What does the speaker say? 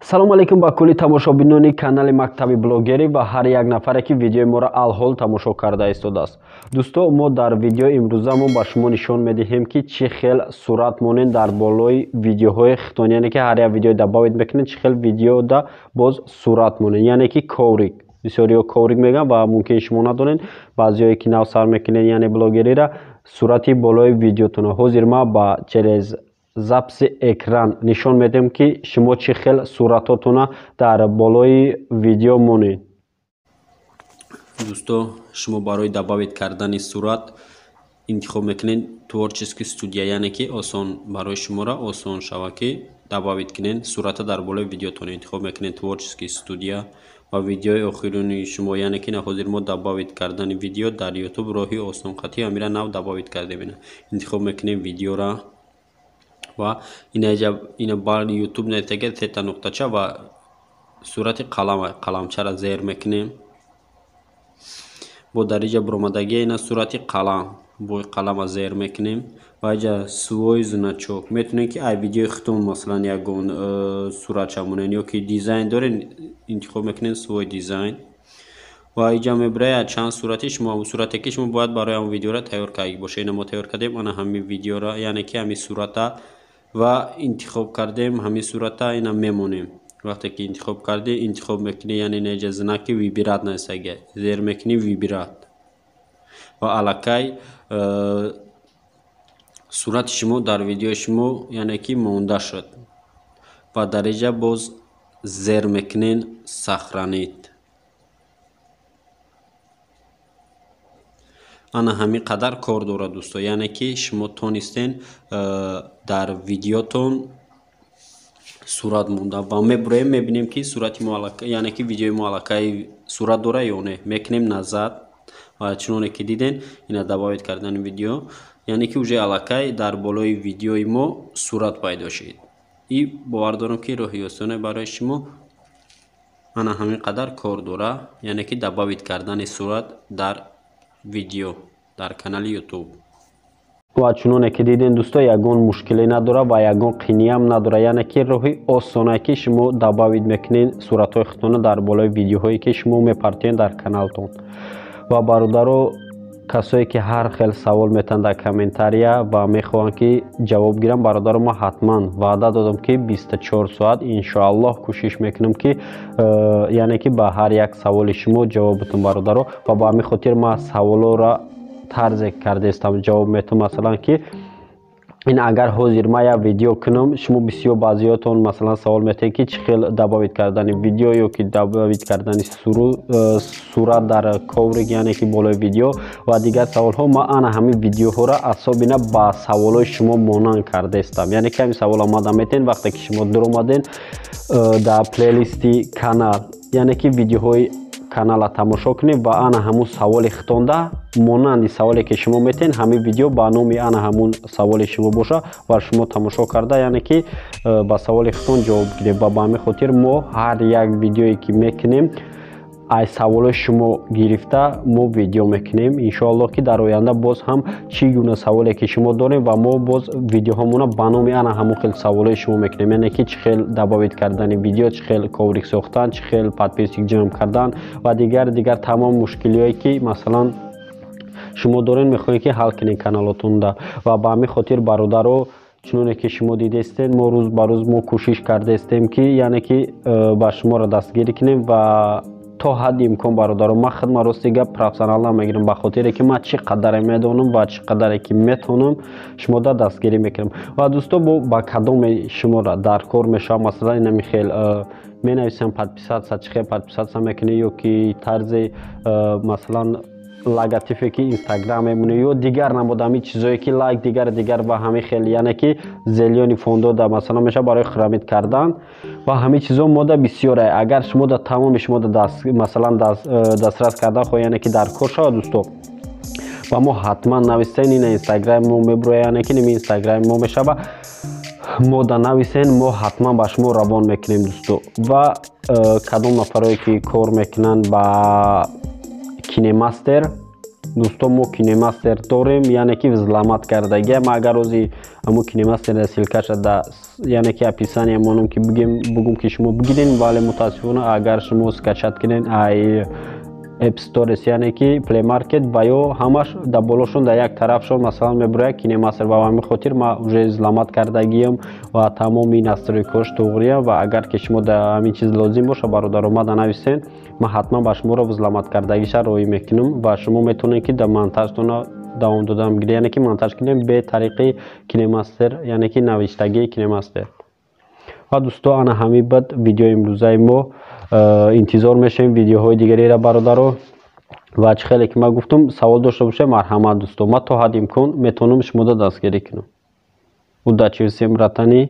Салом алейкум ба кулли тамошобинони канали Мактаби блогерӣ ва ҳар як нафаре, ки видеои моро алҳол тамошо карда истодааст. Дӯсто, мо дар видеои имрӯза мо ба шумо нишон медиҳем, ки чӣ хел сурат монед дар болои видеоҳои хитон, яъне ки ҳар як видео добавить мекунед, чӣ хел видеода боз сурат монед, яъне ки коврик. Бисёриҳо коврик мегӯянд ва мумкин шумо надонед, баъзеҳое ки нав сар мекунед, яъне блогериро, сурати болои видеотона. Ҳозир ма ба через записи экран нишон медиҳем, ки шумо чӣ хел суратотона дар болои видео монед. Дӯсто, шумо барои добавить кардани сурат интихоб мекунед творческий студия, яъне ки осон барои шуморо осон шавад, ки добавить кунед сурата дар болои видеотон. Интихоб мекунед творческий студия ва видеои охирини шумо, яъне ки ҳозир мо добавить кардани видео дар Ютуб роҳи осонқатӣ ҳамира нав добавить кардем. Ина интихоб мекунем видеора ва ина бар Ютуб нетага сета нуқтача ва сурати қалам, қаламчаро зер мекунем. Бо дар иҷа буромадагия ина сурати қалам, бо қалама зер мекунем ва иҷа свой значок. Метавонед, ки ай видеои худтон, масалан, ягон суратча монед ё ки дизайн доред, интихоб мекунед свой дизайн ва иҷа мебирая чанд сурати шумо, сурате ки шумо бояд барои ҳамон видеоро тайёр карда бошед. Ина мо тайёр кардем ана ҳамин видеоро, яъне ки ҳамин сурата ва интихоб кардем ҳамин сурата. Ина мемонем. Вақте ки интихоб кардӣ, интихоб мекунӣ, яъне неҷа знаки выбрать нависага, зер мекунӣ выбрать ва аллакай сурати шумо дар видеои шумо, яъне ки монда шуд. Ва дар иҷа боз зер мекунен сохранить. Ана ҳамин қадар кор дорад, дӯсто, яъне ки шумо тонистен дар видеотон сурат монда. Ва мебуроем, мебинем, ки сурати мо, яъне ки видеои мо аллакай сурат дора ё не. Мекунем назад ва чуноне ки диден, ина добавить кардани видео, яъне ки уже аллакай дар болои видеои мо сурат пайдо шуд. И бовар дорам, ки роҳи осоне барои шумо. Ана ҳамин қадар кор дора, яъне ки добавить кардани сурат дар видео дар канали Ютуб. Ва чуноне ки дидем, дӯсто, ягон мушкиле надора ва ягон қиниям надора, яъне ки роҳи осоне, ки шумо добавить мекунед суратҳои худтонро дар болои видеоҳое, ки шумо мепартоед дар каналтон. Ва бародаро, касое ки ҳар хел савол метаҳанд дар комментария ва мехоҳанд, ки ҷавоб гирам, бародаро, ман ҳатман ваъда додам, ки 24 соат, иншоаллоҳ, кӯшиш мекунам, ки яъне ки ба ҳар як саволи шумо ҷавоб битам, бародаро. Ва ба ҳамин хотир ман саволоро тарзе кардаистам ҷавоб метам. Масалан, ки ин агар ҳозир ман як видео кунам, шумо бисёр баъзиётон, масалан, савол метаҳед, ки чӣ хел добавить кардани видео ё ки добавить кардани сурат дар коврик, яъне ки болои видео, ва дигар саволҳо. Ман ана ҳамин видеоҳоро асобина ба саволҳои шумо монанд кардаистам, яъне ки ҳамин савол омада метаҳед. Вақте ки шумо дуромаден дар плейлисти канал, яъне ки видеоҳои канала тамошо кунед ва ана ҳамун саволи хитонда монанди саволе ки шумо метаҳед, ҳамин видео ба номи ана ҳамун саволи шумо боша ва шумо тамошо карда, яъне ки ба саволи хитон ҷавоб гиред. Ва ба ҳамин хотир мо ҳар як видеое ки мекунем, аз саволои шумо гирифта мо видео мекунем. Иншоаллоҳ, ки дар оянда боз ҳам чӣ гуна саволе ки шумо дорем ва мо боз видеоҳомона ба номи ана ҳамон хел саволои шумо мекунем, яъне ки чӣ хел добавить кардани видео, чӣ хел коврик сохтан, чӣ хел подписчик ҷамъ кардан ва дигар дигар тамом мушкилиҳое, ки масалан шумо доред, мехоҳед, ки ҳал кунед каналотонда. Ва ба ҳамин хотир, бародаро, чуноне ки шумо дидаистед, мо рӯз ба рӯз мо кӯшиш кардаистем, ки яъне ки ба шуморо дастгирӣ кунем ва то ҳадди имкон. Бародаро, ман худма, рости гап, профессионал намегирам, ба хотире ки ман чӣ қадаре медонам ва чӣ қадаре ки метавонам, шумода дастгирӣ мекунам. Ва дӯсто, бо ба кадоме шуморо дар кор мешавам, масалан, инами хел менависам: подписаться, чӣ хел подписаться мекунӣ ё ки тарзи масалан, логотипе ки Инстаграм мемонӣ ё дигар намуд ҳамин чизое ки лайк, дигар дигар ва ҳамин хел, яъне ки зелёный фондо да масалан мешавад барои хранить кардан ва ҳамин чизо мода бисёре. Агар шумо да тамоми шумо да масалан дастрас кардан хоҳед, яъне ки дар кор шавад, дӯсто, ва мо ҳатман нависен. Ина Инстаграми мо мебурояд, яъне ки ними Инстаграми мо мешава, мо да нависен, мо ҳатман ба шумо равон мекунем, дӯсто. Ва кадом нафарое ки кор мекунанд ба Кинемастер. Дӯсто, мо КинеМастер дорем, яъне ки взломать кардагия. Ма агар ози амо КинеМастер ссылкаша да, яъне ки описание монам, ки бугум, ки шумо бигирен, вале мутаассифона, агар шумо скачать кунен ай App Store, яъне ки Play Market, ва ё ҳамаш дар болошон, дар як тарафшон, масалан, мебурояд КинеМастер. Ва ҳамин хотир ма уже взломать кардагиям ва тамоми настройкаош туғриям. Ва агар ки шумо дар ҳамин чиз лозим боша, бародаро, мада нависен, ман ҳатман ба шуморо взломать кардагиша роҳӣ мекунам ва шумо метавонед, ки дар монтажтона давом додан бигиред, яъне ки монтаж кунем бе тариқи КинеМастер, яъне ки навиштагии КинеМастер. Ва дӯсто, ана ҳамин бад видеои имрӯзаи мо. Интизор мешавем видеоҳои дигареро, бародаро. Ва чӣ хеле ки ман гуфтам, савол дошта бошед, марҳамат, дӯсто, ман то ҳадди имкон метавонам шуморо дастгирӣ кунам. Удачи всем, братаны.